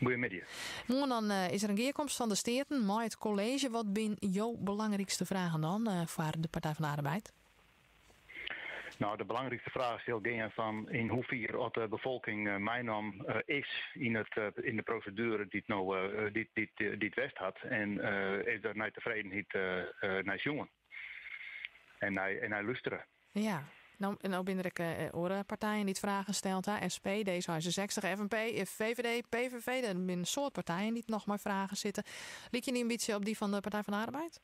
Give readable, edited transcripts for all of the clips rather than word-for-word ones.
Goeiemiddei. Moarn dan is der in gearkomst fan de Steaten mei it kolleezje. Wat binne jo belangrykste fragen dan foar de Partij van de Arbeid? Nou, de belangrykste fraach sil gean fan yn hoefier oft de befolking meinaam is yn, it, yn de proseduere dy't no dy't, dy't, dy't west hat. En is der nei tefredenheid nei sjoen en nei lústere. Ja, no binne der ek oare partijen dy't fragen steld ha. SP, D66, FNP, VVD, PVV. Der binne in soad partijen dy't noch mei fragen sitte. Lykje dy in bytsje op dy fan de Partij van de Arbeid?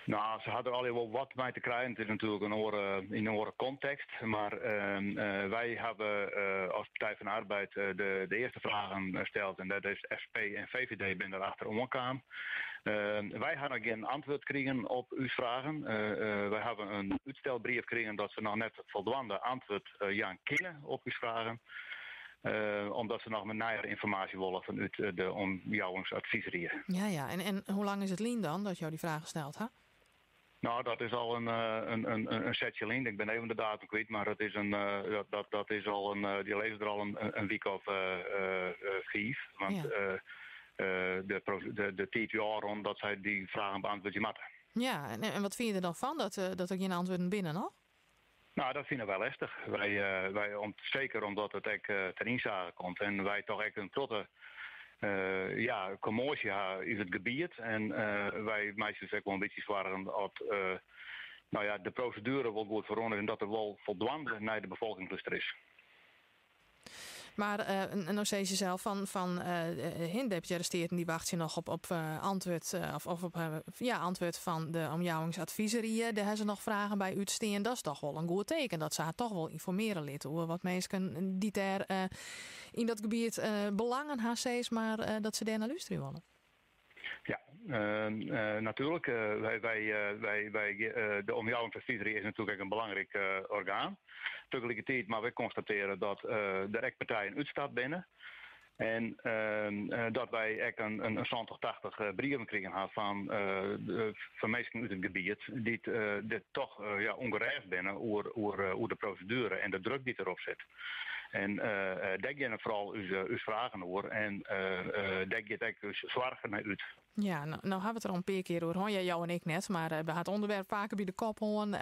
Nou, se ha der allegear wol wat mei te krijen. It is natuerlik in oare, yn in oare kontekst. Mar wy hawwe as Partij van de Arbeid de earste fragen steld en dat is SP en VVD binne der achter oankaam. Wy ha noch gjin antwurd krigen op ús fragen. Wy hawwe in útstelbrief krigen dat se noch net foldwaande antwurd jaan kinne op ús fragen. Omdat se noch neiere ynformaasje wolle fanút de omjouwingsadvysrie. Ja. En hoe lang is it lyn dan dat jo dy fragen steld ha? Nou, dat is al in setsje lyn. Ik bin even de datum kwyt, mar it is in, dat is al in, dy lizze der al in wike of 5. Want de tiid wie ôfrûn dat sy dy fragen beäntwurdzje moatte. Ja, en wat fine je der dan fan dat der gjin antwurden binne noch? Nou, dat fine wy lestich. Seker omdat it ek ter ynzage komt en wy toch ek in protte ja, kommoasje ha yn it gebiet. En wy meitsje ús ek wol in bytsje soargen oft nou ja, de proseduere wol goed ferrûn is en dat der wol foldwaande nei de befolking lústere is. Mar no sizze je sels fan Deputearre Steaten dy wachtsje noch op antwurd of op ja, antwurd fan de omjouwingsadvysrie. Dêr ha se noch fragen by útstean. Dat is toch wol in goed teken dat se har toch wol ynformearje litte oer wat minsken dy't dêr yn dat gebiet belangen ha, sis mar, dat se dêr nei lústerje wolle. Ja, natuerlik. De omjouwingsadvysrie is natuerlik ek in belangryk orgaan. Tagelikertiid moatte wy konstatearje dat der ek partijen útstapt binne. En dat wy ek in 70, 80 brieven krigen ha fan minsken út it gebiet dy't dit toch ja, ûngerêst binne oer de proseduere en de druk dy't derop sit. En dêr geane foaral ús fragen oer en dêr giet ek ús soargen nei út. Ja, no ha we it der al in pear kear oer hân. Ja, jo en ik net, mar we ha it ûnderwerp faker by de kop hân.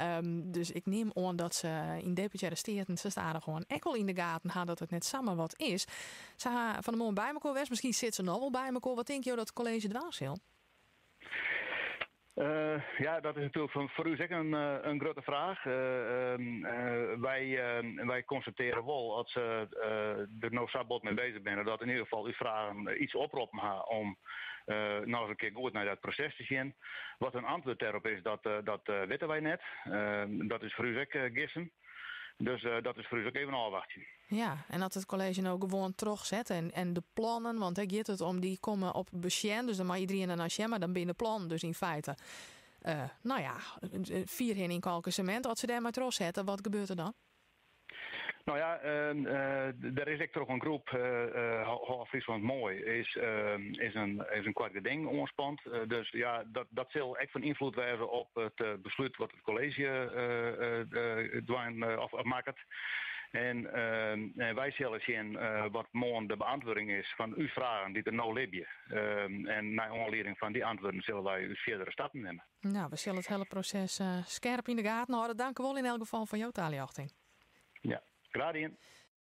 Dus ik nim oan dat se yn Deputearre Steaten sa stadichoan ek wol yn de gaten ha dat it net samar wat is. Se ha fan 'e moarn by mekoar west, miskien sitte se noch wol by mekoar. Wat tinke jo dat it kolleezje dwaan sil? Ja, dat is natuerlik foar ús ek in grutte fraach. Wy konstatearje wol, as se der no sa bot mei beuzich binne, dat yn ieder gefal ús fragen iets oproppen ha om noch ris in kear goed nei dat proses te sjen. Wat in antwurd dêrop is, dat witte wy net. Dat is foar ús ek gissen. Dus dat is foar ús ek even ôfwachtsjen. Ja, en as it kolleezje no gewoan trochset en de plannen, want dêr giet it om, dy komme op besjen, dus dan mei iderien der nei sjen, mar dan binne de plannen dus yn feite, nou ja, fierhinne yn kalk en semint. As se dêrmei trochsette, wat gebeurt der dan? Nou ja, der is ek troch in groep, Hâld Fryslân Moai, is in koart geding oanspand. Dus ja, dat sil ek fan ynfloed wêze op it beslút wat it kolleezje dwaan of makket. En wy sille sjen wat moarn de beantwurding is fan ús fragen dy't der no libje. En nei oanlieding fan dy antwurden sille wy ús fierdere stappen nimme. Nou, we sille it hiele proses skerp yn de gaten hâlde. Dank wol yn elk gefal foar jo taljochting. Ja, graach dien.